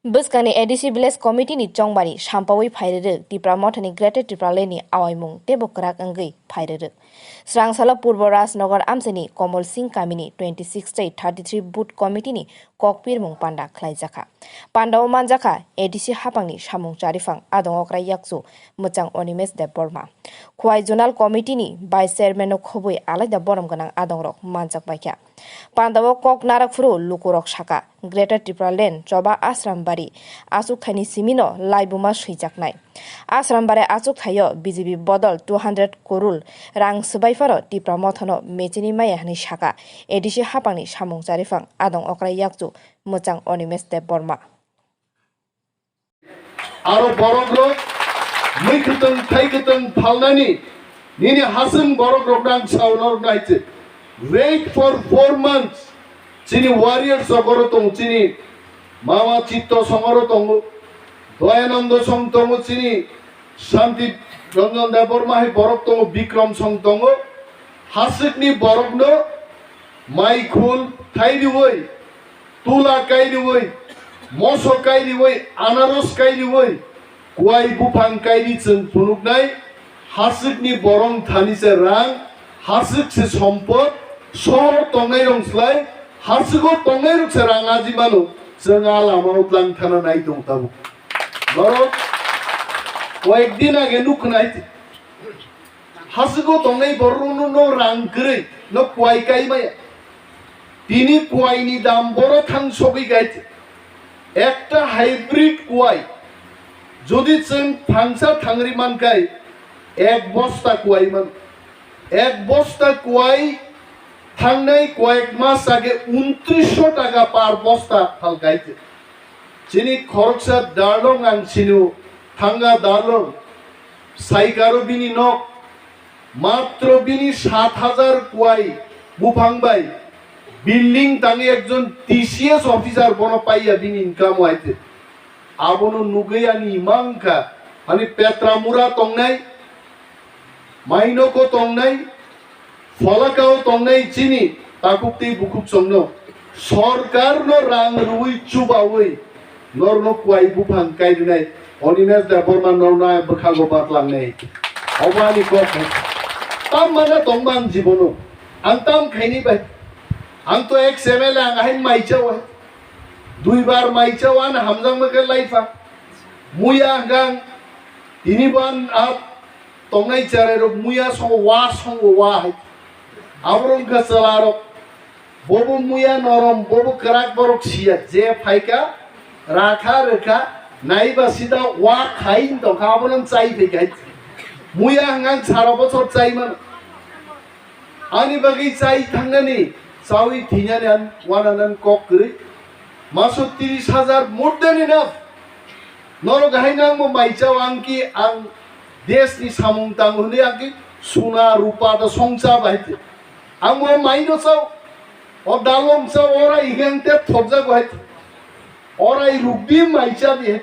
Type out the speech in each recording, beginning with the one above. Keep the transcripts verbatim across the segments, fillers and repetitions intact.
Bwskangni A D C Village Committee ni chongbari sampaui phairwrwk Tipra Mothani Greater Tipraland ni awaimung teibo kwrak wngwi phairwrwk. Srangsalo Purbo Rajnagar amchaini Komol Singh kamini twenty six tei thirty three Booth Committee ni kokpirmung panda khlaijakha. Pandao manjakha A D C hapangni samung chariphang adong okra yakchu mwchang Onimesh Debbarma. Khowai Zonal Committee ni Vice Chairman no khobwi alaida borom gwnang adongrok manjak baikha. Pandao kok narakphuru lukurok saka, Greater Tipraland, Choba Asrambari, achukthani simino laibuma swijaknai. Asrambari achukthaio B J P bodol two hundred korul rang swbaipharo Tipra Mothano mechini maya hwnwi saka, A D C hapangni samung chariphang adong okra yakchu mwchang Onimesh Debbarma. Aro borokrok mui kwtwng thai kwtwng phalnani nini hasing borokrokno ang sao norokno hai se. Wait for four months. Chini warriors rok oro tongo, chini Mama Chitto song oro tongo, Doyanando song tongo, chini Shanti Ranjan Debbarma hai borok tongo, Bikram song tongo. Haswkni borokno maikhul thai riwi, tula kai riwi, moso kai riwi, anaros kai riwi, kuai buphang kai ri chwng phunuknai. Haswkni borong thani se rang, haswk se sompot, sohor tongnai rong slai, haswko tongnai rok se rang aji mano, chwng a lama o tlang thana nai tong tabuk. Norok koyek din age nuk khna hai. Haswko tongnai borokno no rang kwrwi no kuai kai maya. Tini kuaini dam boro thang sogwi gai. Ekta hybrid kuai jodi chwng thangsa thangri mankhai ek bosta kuai man. Ek bosta kuai thangnai koyek mas age untrisho taka par bosta phal gai. Chini khoroksa darlong ang sinu, thanga darlong, saikaro bini nok, matro bini sat hajar kuai buphang bai building tangwi ekjon T C S officer bono paiya bini income waite. Abono nugwi ani ima wngkha, ani petra mura tongnai, mainoko tongnai, pholakao tongnai chini takhuk tei bukhuk chongno sorkarno rang rwui chubaui norno kuai buphang kai rwnai Onimesh Debbarma norno bwkhago batlangnai. Obo ani kok hai. Tam mana tongma ang jibono. Ang tam khaini bai. Ang to ex M L A ang hai maichao hai. Duibar maichao ano hamjakma khe laifa. Muya hwnkha ang tini bo ang a tongnai cherai rok muya songo wa songo wa hai. Aborok wngkha chwla rok. Bobo muya norom, bobo kwrak borok siya. Je phaika, rakha rwkha, naiba sida wa khai wng tongkha, abono chai phaikha. Muya hwnkha ang sara bochor chai mano. Ani bagwi chai thangnani, chaui thwinani ang wananan kok kwrwi. Maso tris hajar more than enough. Norok hai nangbo mai chao ang ki ang desni samung tango hwnwi ang ki suna rupa da songcha bai te. Ang bo mai no chao. O dalong chao ora igeng te thokjak bai te. Ora i rukdi mai cha di.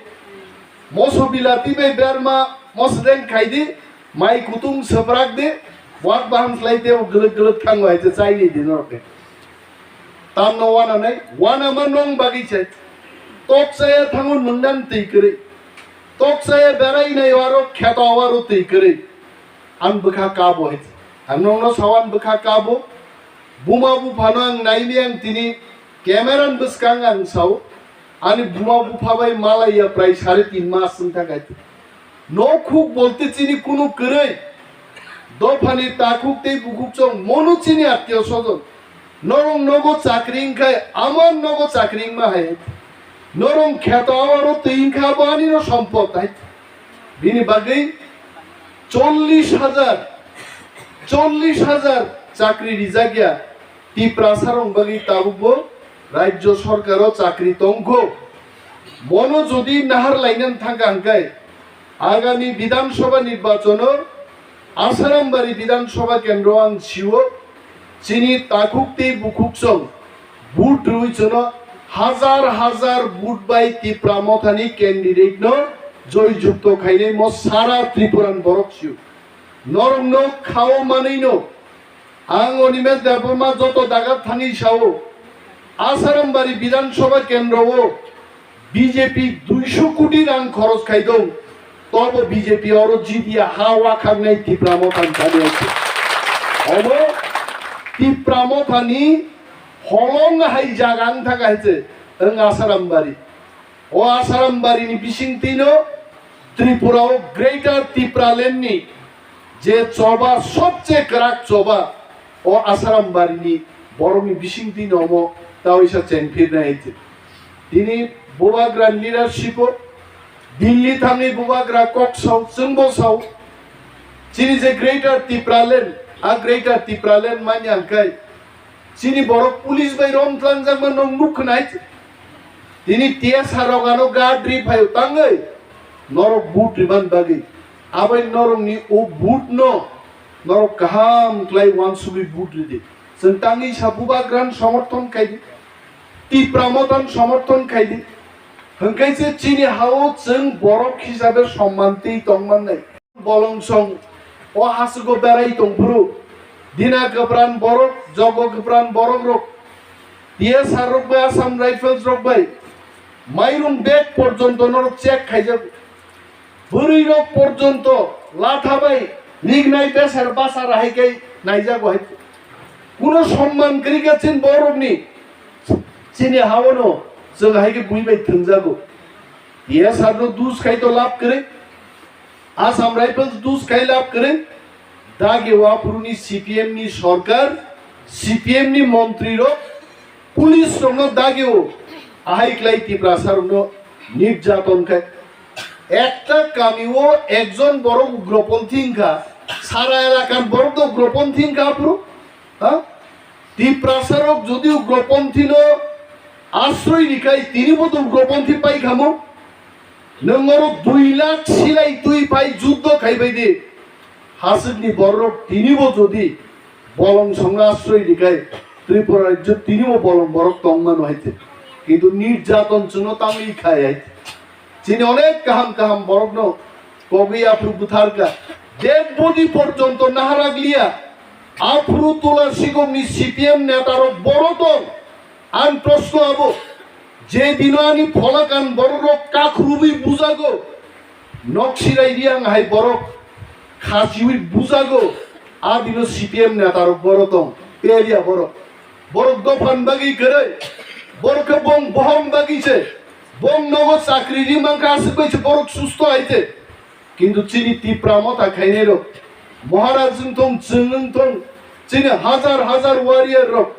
Moso bilati bai berma mosdeng khai di. Mai kutung seprak di. Wak baham slai te o guluk guluk thang bai te chai ni di norok te. Tamno wananai, wanama nong bagwi se. Tok chaya thango nungdan twi kwrwi. Tok chaya berai nai aro kheto aro twi kwrwi. Ang bwkha kabo hai. Ang nongno sao ang bwkha kabo. Buma buphano ang naili ang tini camera ni bwskang ang sao. Ani buma bupha bai malaiya prai sare tin mas wng thang hai. Nokhuk bolte chini kunu kwrwi. Dophani takhuk tei bukhuk chong mono chini attiyo sojon. Norong nogo chakri wngkhai, amar nogo chakri wngma hai. Norong kheto awaro twi wngkha abo anino sompot hai. Bini bagwi chollish hajar, chollish hajar chakri rijak ya. Tiprasa rok bagwi tabukbo rajyo sorkaro chakri tongkho. Mono jodi nahar lainani thangkha hwnkhe, agami Bidhan Sabha nirbachano Asarambari Bidhan Sabha kendro ang sio, chini takhuk tei bukhuk song vote rwi chwno hajar hajar vote bai Tipra Mothani candidate no joy jukto khainai mo sara Tripuran borok sio. Norokno khao manwino ang Onimesh Debbarma joto dagat thangwi sao, Asarambari Bidhan Sabha kendro o B J P duisho koti rang khoros khai dong, tobo B J P oro jidiya ha wakhaknai Tipra Motha ni thani hai se. Omo Tipra Motha ni holong hai jaga wng thaka hai se, wng Asaram Bari. O Asaram Bari ni bisingtwi no Tripura o Greater Tipraland ni je choba, sobche kwrak choba, o Asaram Bari ni borok ni bisingtwi no omo taoisa chengphirnai hai se. Tini bubagra leadership o Delhi thangwi bubagra kok sao, chwngbo sao. Chini je Greater Tipraland, a Greater Tipraland manya hwnkhe chini borok police bai rom tlangjak ma nwng nuk khwnai. Tini T S R rok ano guard ri phaio tangwi norok vote riman bagwi. Abai norok ni o vote no norok kaham klai wansugwi vote ridi. Chwng tangwi sa bubagrano somorthon khaidi. Tipra Mothano somorthon khaidi. Hwnkhe se chini hao chwng borok hisabe somman twi tongmannai. Bolong song o hasiko berai tongphuru. Dina kwpran borok, jogo kwpran borok rok. T S R rok bai, Assam Rifles rok bai. Mairung bag porjonto norok check khaijak. Bwrwi rok porjonto latha bai niknai besar basar hai khe naijago hai. Kuno somman kwrwi kha chini borokni, chini haono chwng hai khe bui bai thwngjago. T S R no dus khai to lab kwrwi, Assam Rifles dus khai lab kwrwi. Dagi waphuruni C P M ni sorkar, C P M ni montri rok, police rokno dagio, ahai klai Tiprasa rokno nirjaton khai. Ekta kamio ekjon borok ugroponthi wngkha, sara elakar borok no ugroponthi wngkha aphuru, ha? Tiprasa rok jodi ugroponthi no asroi rikhai, tini bo to ugroponthi pai khamo. Nwng oro dui lakh silai twi pai juddo khai bai di. Haswkni borok tini bo jodi bolong songno asroi rikhai, Tripura rajyo tini bo bolong borok tongmano hai se. Kintu nirjaton chwngno tangwi khai hai se. Chini onek kaham kaham borokno kogwi aphuru butharkha. Dead body porjonto naharaglia. Aphuru Tula Sigomni C P M netarok boro tong. Ang proshno abo, je dino ani pholakan borok rok kakhruwi bujago, nok sirai riang hai borok khasiwi bujago, a dino C P M netarok boro tong, pelia borok. Borok dophan bagwi kwrwi, borok khe bong bohong bagwi se, bong nogo chakri ri mankha aswk bai se borok susto hai se. Kintu chini Tipra Motha khainai rok, Maharaj wng thung, chwng wng thung, chini hajar hajar warrior rok,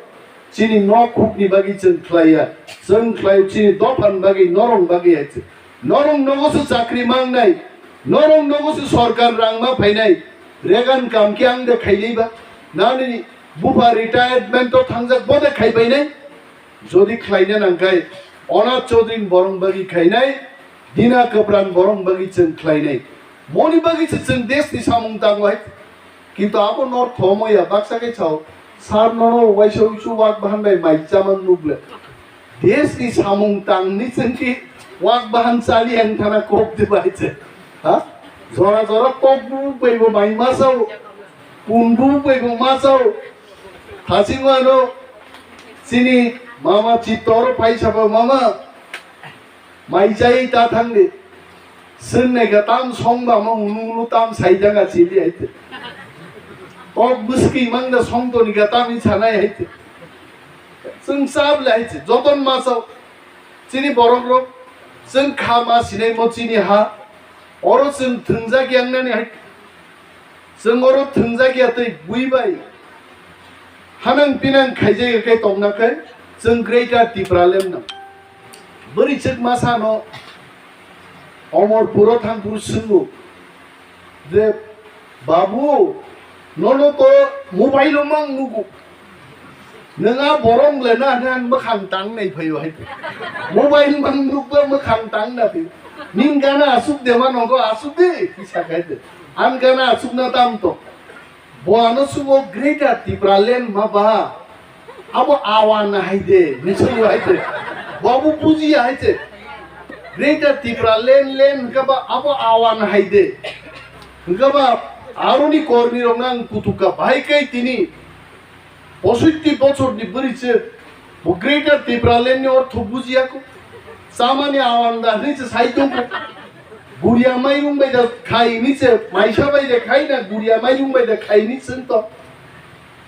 chini nok hukni bagwi chwng khlaiya, chwng khlai chini dophani bagwi, norong bagwi hai se. Norong nogo se chakri mangnai, norong nogo se sorkar rang ma phainai, Regan kam khe ang de khainai ba, nani bupha retirement o thangjak bo de khai bainai. Jodi khlaina nangkhai, Onat Chaudhary borong bagwi khlainai, Dina Kwpran borong bagwi chwng khlainai. Moni bagwi se chwng desh ni samung tango hai. Kintu abo nor thomo ya, baksa khe chao, sar nono waisa uisu wak bahan bai mai chama nugle. Desh ni samung tangni chwng ki wak bahan chali ang thana kok de bai che. Ha? Jora jora kok bu bai bo mai ma sao. Pun bu bai bo ma sao. Thasing ano chini mama chitor pai sabo mama. Mai chai ta thangdi. Swngnai ka tam songba ma unu unu tam sai jaga chili hai te. Kok bwskwi mang da song toni ka tam i sanai hai te. Chwng chap le hai te. Joton ma sao. Chini borok rok. Chwng kha ma sinai mo chini ha. Oro chwng thwngjak yang nani hai. Chwng oro thwngjak ya tei bui bai. Hanang pinang khaijak ya kai tongna kai. Chwng Greater Tipraland nang. Bwrwi chwk masa no Omorpuro thangphuru swngo je, "Babu, nono to mobile o mang nugo. Nwng a borok le na hwnwi ang mwkhang tang nai phaio hai." Mobile mang nukba mwkhang tang na phi. Ning gana asuk de ma nogo asuk de, kisa khai de. An gana asuk na tam to. Bo ano subo Greater Tipraland ma ba. Abo awan hai de, misal hai de. Bo abo buji hai de. Greater Tipraland, land hwnkha ba abo awan hai de. Hwnkha ba aroni kormi rok nang kutuka bahai kai tini. Posoitti bochor ni bwrwi se bo Greater Tipraland ni ortho bujiya ko. Chamani awanda hwnwi se sai tongo. Guria mairung bai da khai hwnwi se maisa bai da khai na guria mairung bai da khai hwnwi se to.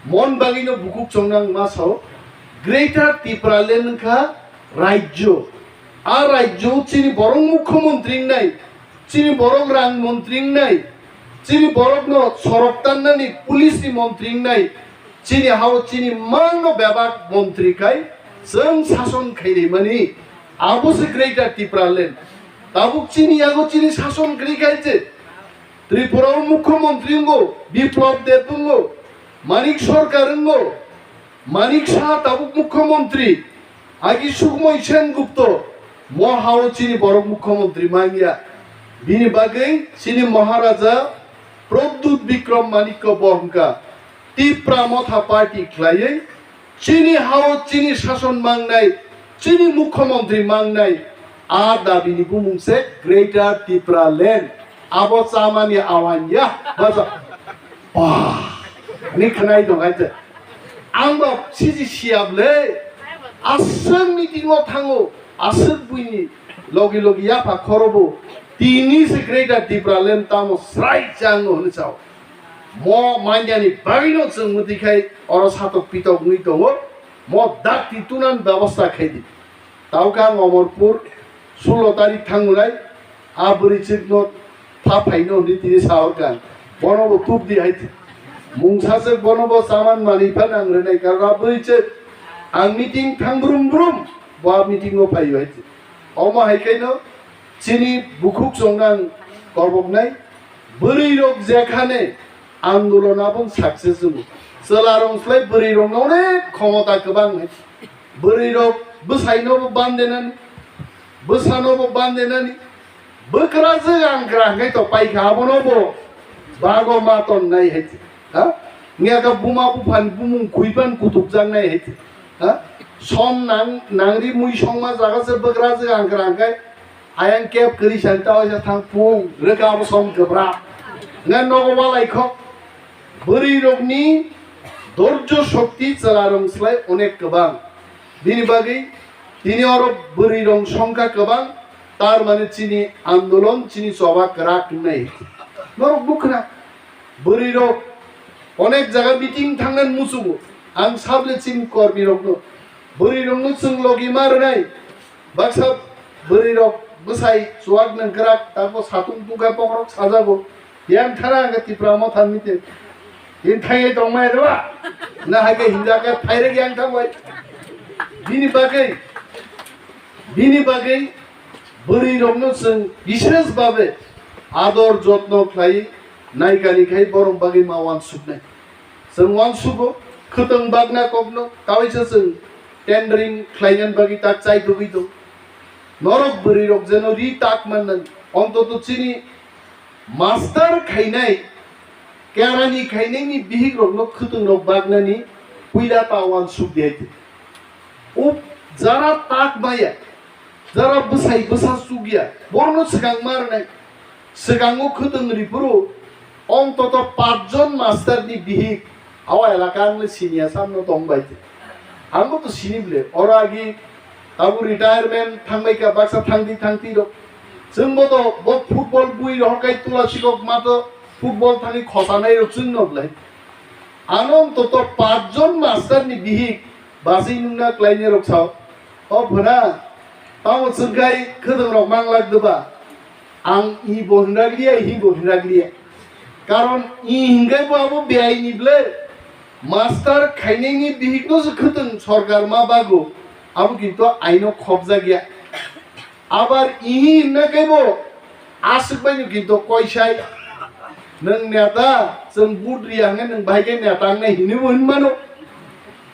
Mon bagwi no bukhuk chongnang ma sao. Greater Tipraland wngkha rajyo. A rajyo chini borok mukhyamantri wngnai, chini borok rang mantri wngnai, chini borokno sorok tannani police ni mantri wngnai, chini hao chini mangno bebak mantri khai chwng sason khainai mani, abo se Greater Tipraland. Tabuk chini yago chini sason kwrwi khai se Tripura o mukhyamantri wngo, Biplab Deb wngo, Manik Sarkar wngo, Manik Saha tabuk mukhyamantri, agi Sukmoy Sen Gupta, mo hao chini borok mukhyamantri mangya. Bini bagwi chini Maharaja Pradyut Bikram Manikya bo hwnkha Tipra Motha Party khlaiwi chini hao chini sason mangnai, chini mukhyamantri mangnai, a dabini bumung se Greater Tipraland. Abo chamani awanya. Baja. Bah. Ni khwnai dong aja. Ang ba siji siap le. Aswk meeting o thango. Aswk buini logi logi yapha khorobo. Tini se Greater Tipraland tamo srai chango hwnwi sao. Mo manyani bagwino chwng mwtwi khai oro satok pitok wngwi tongo. Mo dakti tunan bebosta khai di. Tauka ang Omorpur sulo tarik thangnai, a bwrwi chwkno tha phaino hwnwi tini saorkha. Bono bo tup di hai. Mungsaswk bono bo chaman manwi phan ang rwnai ka ra bwrwi chwk. Ang meeting thang brum brum, bo a meeting o phaio hai. Omo hai khaino chini bukhuk chongnang korboknai, bwrwi rok jekhane andolon abong success wngo. Chwla rong slai bwrwi rok no onek khomota kwbang hai. Bwrwi rok bwsai no bo bandenani, bwsa no bo bandenani, bwkra je ang gra hwnkhe to paikha abono bo bago ma ton nai hai. Ha? Ngiya ka buma buphani bumung khuipan kutubjak nai hai. Ha? Som nang, nangri mui songma jaga se bwkra je ang gra hwnkhe ayang kep kwrwi san ta oisa thang pung rwkha abo som kwbra. Ngan nogo walai kho. Bwrwi rokni dorjo shokti chwla rong slai onek kwbang. Bini bagwi tini oro bwrwi rong songkha kwbang, tar mane chini andolon, chini choba kwrak wngnai. Norok bwkhwna bwrwi rok onek jaga meeting thangnani muchungo. Ang sable chini kormi rokno, bwrwi rokno chwng logi ma rwnai. Baksa bwrwi rok bwsai chuwak nang kwrak, tamo satung tungkha bokhorok sajago. Yang thana ang Tipra Motha meeting. Yang thangwi tongmai rwa. Na hai khe hinjak khe phairek yang thangbai. Bini bagwi, bini bagwi bwrwi rokno chwng bishes babe ador jotno khlai naikani khai borok bagwi ma wansuknai. Chwng wansukgo khwtwng bagna kokno kaisa chwng tendering khlainani bagwi tak chai tugwi tong. Norok bwrwi rok jeno ri tak mannani. Ontoto chini master khainai, kerani khainaini bihik rokno khwtwng rok bagnani puila ta wansuk di hai. Up jara tak maya, jara bwsai bwsa chukya, borokno swkang ma rwnai. Swkango khwtwng ripuru, ontoto pachjon master ni bihik, awa elaka ang le siniya samno tong bai. Ang bo to sini ble, oro agi abo retirement thangbai ka baksa thangdi thangti rok. Chwng bo to bo football bui rohor kai tula sikok ma to football thangwi khosanai rok chwng no ble. Ano ontoto pachjon master ni bihik basi nungna klainai rok sao. O phwna, tamo chwngkai khwtwng rok manglak dwba. Ang i bo hinrak liya, hi bo hinrak liya. Karon i hingai bo abo biyai ni ble. Master khainai ni bihik no se khwtwng sorkar ma bago. Abo kintu aino khopjak ya. Abar ihi hinna kaibo aswk bai no kinto koisai. Nwng neta, chwng vote riya hwnkhe nwng bahai khe neta wngnai hinwi bo hinmano.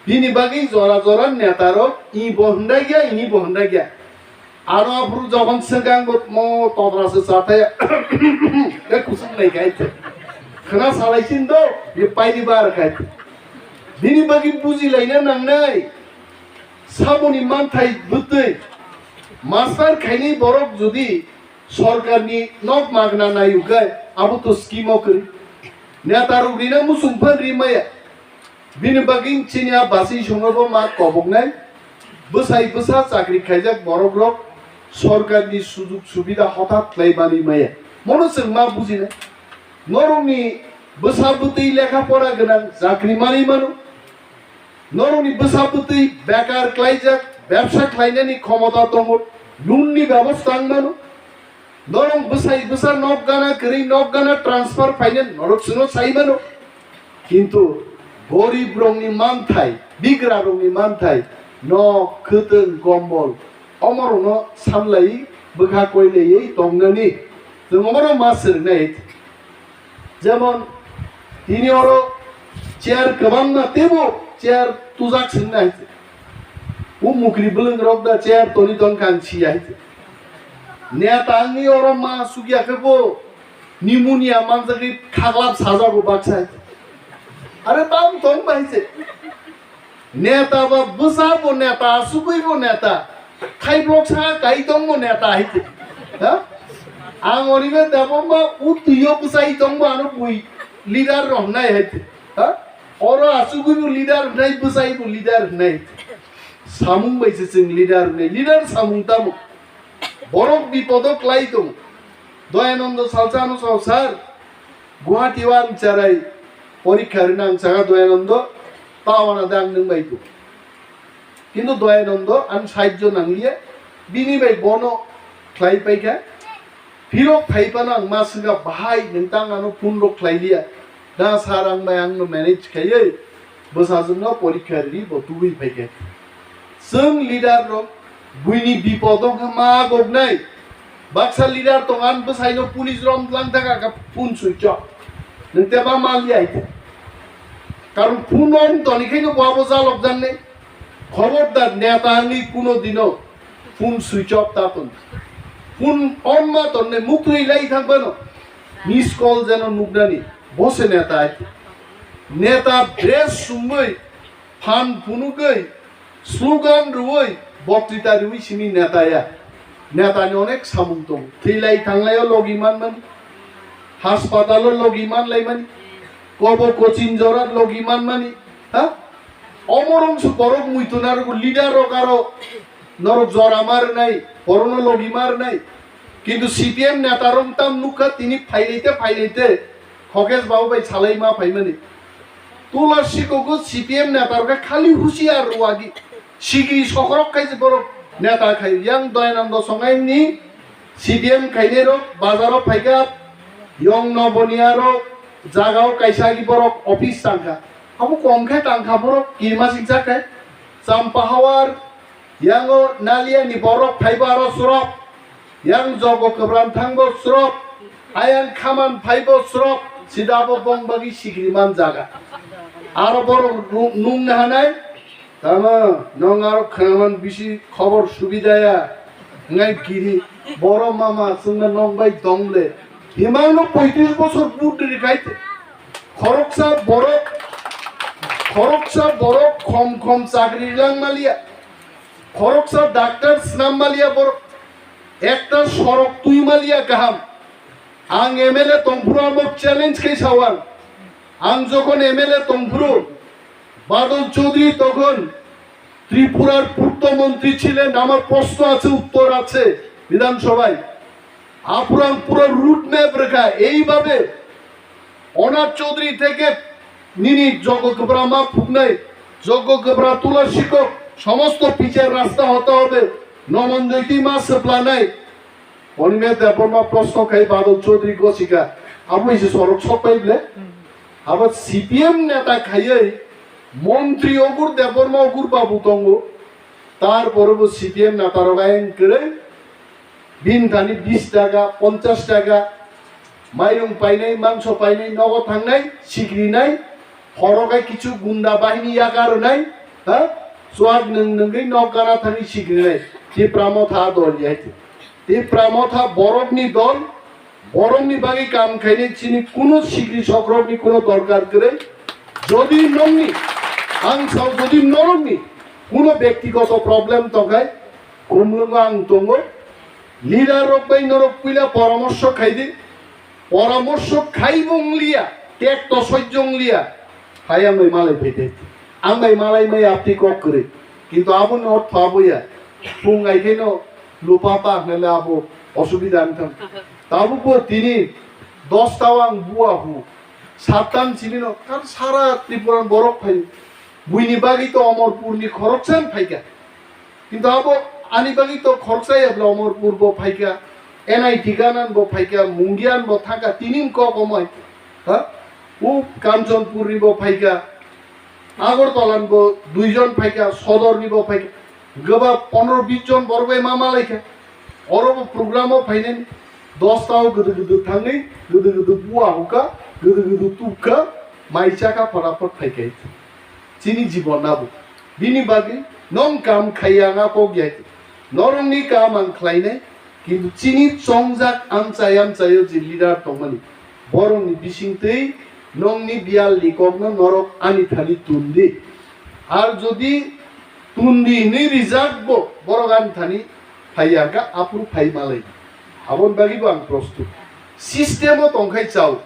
Bini bagwi jora jora neta rok i bo hwnda gya, ihi bo hwnda gya. Aro aphuru jokhon swkang bo mo totra se chathai. Khe kusuk nai khai. Khna salai sin do, ye paidi bar khai. Bini bagwi buji laina nangnai. Saboni manthai bwtwi master khainai borok jodi sorkarni nok magna naiyo khe abo to scheme o kwrwi. Neta rok rina muchung phan ri maya. Bini bagwi chini a basi songo bo ma koboknai. Bwsai bwsa chakri khaijak borok rok sorkarni sujug subida hothat khlai manwi maya. Mono chwng ma bujinai. Norokni bwsa bwtwi lekha pora gwnang, chakri manwi mano. Norokni bwsa bwtwi bekar khlaijak, bebsa khlainani khomota tongo, loan ni bebosta wng mano. Norok bwsai bwsa nok gana kwrwi, nok gana transfer phainani norok chwngno sai mano. Kintu gorib rokni manthai, bigra rokni manthai, nok, khwtwng, kombol, omorokno samlai bwkha koilaiwi tongnani. Chwng omorok ma swrwngnai. Jemon tini oro chair kwbangma teibo chair tujak swngnai. O mukri bwlwng rok da chair toni tongkha ang siya. Neta wngwi oro ma sukya khe bo pneumonia manjagwi khaglap sajago baksa. Are tamo tong bai se. Neta ba bwsa bo neta, asugwi bo neta. Khaiblok sa kai tong bo neta hai se. Ha? Ang onibe dabo ma utwiyo bwsai tong bo ano bui leader rok hnai hai se. Ha? Oro asugwi bo leader hnai, bwsai bo leader hnai. Samung bai se chwng leader hnai. Leader samung tamo. Borok bipodo klai tong. Doyanando salsa ano sao, "Sir, Guwahati o ang charai porikha rina ang chaga Doyanando, tao ana dang nwng bai tong." Kintu Doyanando ang sahajjo nangliya, bini bai bono khlai paikha. Phirok phai phano ang ma swngkha, "Bahai, nwng tang ano phone rok khlai liya." Da sir ang bai ang no manage khaiwi bwsajwk no porikha ri bo tubui phaikha. Chwng leader rok buini bipod wngkha ma goknai. Baksa leader tong ang bwsai no police rom lang thaka ka phone switch off. Nwng teba ma liya ite. Karon phone on toni khaino bo abo jalok jangnai. Khobordar neta wngwi kuno dino phone switch off ta ton. Phone on ma tonne muktwi lai thang bano. Miss call jeno nuknani. Bose neta ai. Neta dress sumui phan phunugwi slogan rwui boktwita rwui simi neta ya. Neta ni onek samung tongo. Thwilai thanglai o logi manmani. Haspatalo logi manlaimani. Kobo coaching jora logi manmani. Ha? Omorong su borok muitu narwgo leader rok aro norok jora ma rwnai, borono logi ma rwnai. Kintu C P M neta rok tam nukha tini phailai te phailai te Khokesh babu bai salai ma phaimani. Tula sikogo C P M neta rok khali husiar rwagi. Sigi sokrok khai borok neta khai yang Doyanando songai ni C P M khainai rok bazaro phaikha, yong Noboniya rok jagao kaisa agi borok office tangkha. Abo kom khe tangkha borok kirmasik jak khe. Champahawar, yango Naliya ni borok phaibo aro srok. Yang Jogo Kwbram thangbo srok. Ayang Khaman phaibo srok. Sida abo bong bagi sikri man jaga. Aro borok nu-, nung nahanai. Tamo, nong aro khwnaman bisi khobor subidaya. Ngai kiri, boro mama, chwngno nong bai dong le. Himangno poitris bosor but ri khai te. Khoroksa borok, khoroksa borok khom khom chakri lang maliya. Khoroksa doctor snam maliya borok. Ekta sorok twi maliya kaham. Ang M L A tongphuru amo challenge khai sawang. Ang jokhon M L A tongphuru, Badal Chaudhary তখন ত্রিপুরার পূর্ত মন্ত্রী ছিলেন, আমার প্রশ্ন আছে, উত্তর আছে বিধানসভায়। আফুরাং পুরো রুট ম্যাপ রেখা এইভাবে অনাথ চৌধুরী থেকে নিনি যজ্ঞ গোবরা মা ফুকনাই, যজ্ঞ গোবরা তুলা শিক্ষক, সমস্ত পিচের রাস্তা হতে হবে, নমন জ্যোতি মা সেপলা নাই, Onime Debbarma প্রশ্ন খাই বাদল চৌধুরী গছিকা, abo isi sorok sok pai ble? Abo C P M neta khaiwi montri ogur Debbarma ogur babu tongo, tarpore bo C P M neta rok ayang kwrwi, bini thani bis taka, ponchas taka, mairung painai, mangso painai, nogo thangnai, sikrinai, horo khe kichu gunda bahini yakarwnai, ha? Chuak nwng nwngwi nok gana thangwi sikrinai. Tipra Motha dol ya hai. Tipra Motha borokni dol, borokni bagwi kam khainai chini kuno sikri sokrokni kuno dorkar kwrwi. Jodi nongni, ang sao jodi norokni kuno bektigoto problem tongkhai, khumlwngo ang tongo. Leader rok bai norok puila poramorso khaidi. Poramorso khai bo wng liya, tek to sojjo wng liya. Hai ang bai malai phaidi. Ang bai malai mai apni kok kwrwi. Kintu aboni ortho abo ya. Phung ai khe no Lupapa hwnle abo osubida wng thang. Tabukbo tini dosta o ang bua hu. Satan chini no kar sara Tripura borok phai. Buini bagwi to Omorpur ni khoroksa phaikha. Kintu abo ani bagwi to khoroksa ya bla Omorpur bo phaikha. N I T ganan bo phaikha, Mungian bo thangkha, tini kok omai. Ha? U Kanchanpur ni bo phaikha. Agartala ni bo duijon phaikha, Sodor ni bo phaikha. Goba pondro bis jon borok bai ma malaikha. Oro bo program o phainani dosta o gudu gudu thangwi, gudu gudu bua hukha, gudu gudu tukha, mai chakha, phataphot phaikha. Chini jibon abo. Bini bagwi nong kam khaiya nga kok ya. Norokni kam ang khlainai, kintu chini chongjak amchai amchaio je leader tongmani, borokni bisingtwi nongni biyalni kokno norok ani thani tundi. Ar jodi tundi hinwi rijak bo borok ani thani phaiya kha, aphuru phai malai. Aboni bagwi bo ang prostut. System o tongkhai chao.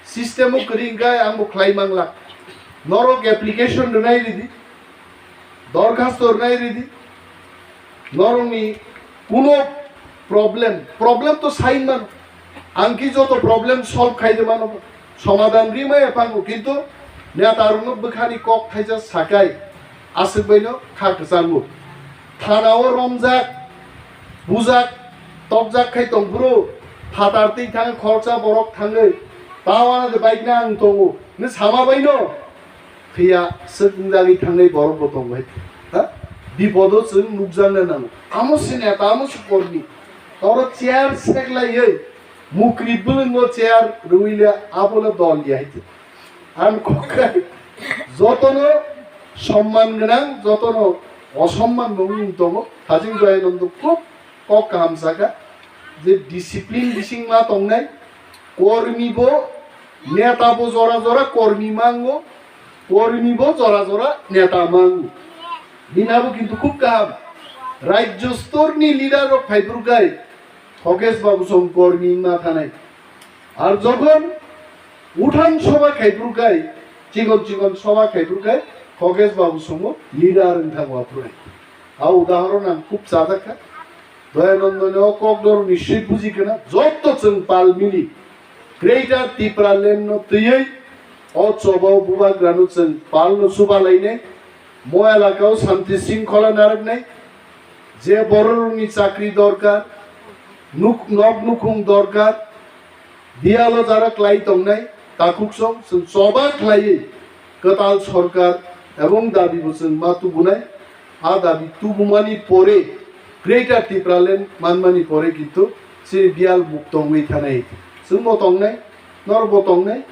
System o kwrwi hwnkhe ang bo khlai manglak. Norok application rwnai ridi. Dorkhasto rwnai ridi. Norokni kuno problem, problem to sain mano. Ang ki joto problem solve khai de mano, somadan ri maya pango, kintu neta rokno bwkhani kok thaisa sakai aswk baino kha kwchango. Thana o romjak, bujak, tokjak khai tongphuru, phatar twi thang khoroksa borok thangwi, tawana de bike na ang tongo, ni sama baino. Phiya swk wngjagwi thangnai borok bo tongo hai. Ha? Bipodo chwng nukjakna nango. Amo se neta, amo se kormi. Oro chair seklaiwi mukri bwlwngo chair rwile abono dol ya hai. Ang kokkai jotono somman gwnang, jotono osomman bo wng tongo. Hajing Joyanando khub kok kaham saka je discipline bising ma tongnai, kormi bo neta bo jora jora kormi mango, kormi bo jora jora neta mango. Bini abo kintu khub kaham. Rajyo stor ni leader rok phaiphuru kai Thokesh Babu song kormi wngma thanai. Ar jokhon uthan soba khaiphuru kai, chikon chikon soba khaiphuru kai Thokesh Babu songo leader wng thango aphuru hai. A udahoron ang khub chajak kha. Doyanandoni o kokdor niswi buji khna, jotto chwng pal mili Greater Tipraland no twiwi o chobao bubagrano chwng palno chubalainai, mo elakao santi sringkhola narwknai, je bororokni chakri dorkar, nuk-, nok nukhung dorkar, biyalo jara klai tongnai, takhuksong chwng choba khlaiwi kwtal sorkar ebong dabibo chwng ma tubunai. A dabi tubumani pore Greater Tipraland manmani pore kintu chini biyal buk tongwi thanai. Chwngbo tongnai, norokbo tongnai.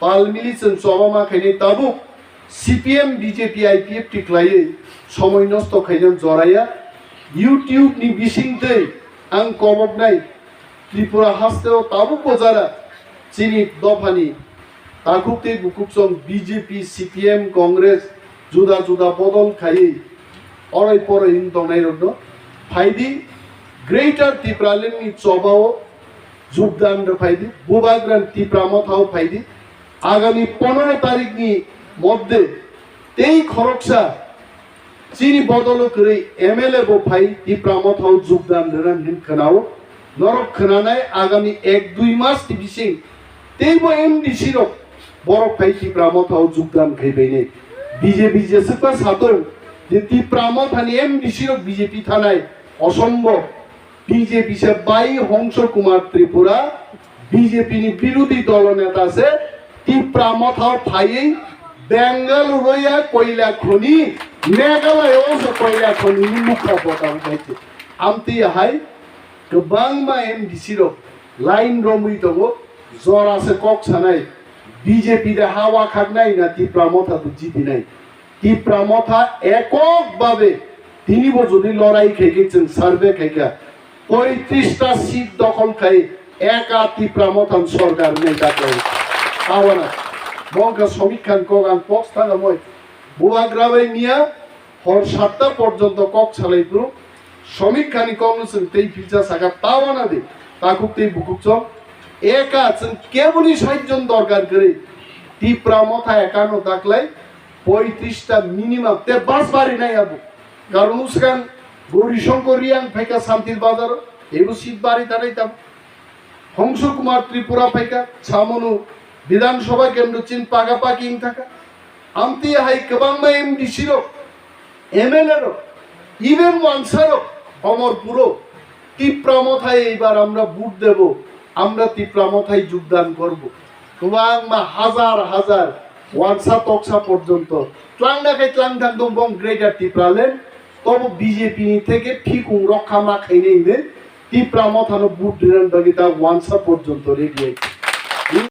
Pal mili chwng choba ma khainai tabuk C P M, B J P, I P F T khlaiwi somoi nosto khaina joraya. YouTube ni bisingtwi ang koboknai Tripura hasteo tabukbo jara chini dophani takhuk tei bukhuk song B J P, C P M, Congress juda juda bodol khaiwi oroi poroi wng tongnairokno phaidi Greater Tipraland ni chobao jogdan rw phaidi, Bubagra Tipra Mothao phaidi. Agami pondro tarikni moddhe tei khoroksa chini bodolo kwrwi M L A bo phai Tipra Mothao jogdan rwna hin khwnao. Norok khwnanai agami ek dui mas ni bising teibo M D C rok borok phai Tipra Mothao jogdan khai bainai. B J P jeswkma satung je Tipra Mothani M D C rok B J P thanai, osombo. B J P se bai Hongso Kumar Tripura, B J P ni birodhi dolo neta se Tipra Mothao phaiwi Bengaluru ya koila khoni, Meghalaya o se koila khoni ni mukha bota bai se. Amtwi hai kwbangma M D C rok line romwi tongo, jora se kok sanai, B J P de ha wakhaknai na Tipra Motha bo jitinai. Tipra Motha ekok babe tini bo jodi lorai khai khe chwng survey khai kha poitrista seat dokhol khai eka Tipra Motha ni sorkar wngnai daklai. Abona mongkha Samik Khan kok ang post thanga moi Bubagra bai miya hor satta porjonto kok salai phuru Samik Khan ni kok no chwng tei philsa saka tabona de takhuk tei bukhuk chong eka chwng keboni sait jon dorkar kwrwi Tipra Motha eka no daklai poitrista minimum te bas bari nai abo. Karon swkang Gauri Shankar Reang phaikha Santir Bazar, ebo seat bari tanai tamo. Hongsu Kumar Tripura phaikha, Chamunu Bidhan Sabha kendro chin paga paki wngthaka. Amtwi hai kwbangma M D C rok, M L A rok, even wansa rok, Omorpuro, Tipra Mothai ebar amra vote debo, amra Tipra Mothai jogdan korbo. Kwbangma hazar hazar wansa toksa porjonto tlangna khai tlangthang tong bong Greater Tipraland, tobo B J P ni theke phikung rokha ma khainai hinwi Tipra Mothano vote rinani bagwi ta wansa porjonto ready hai.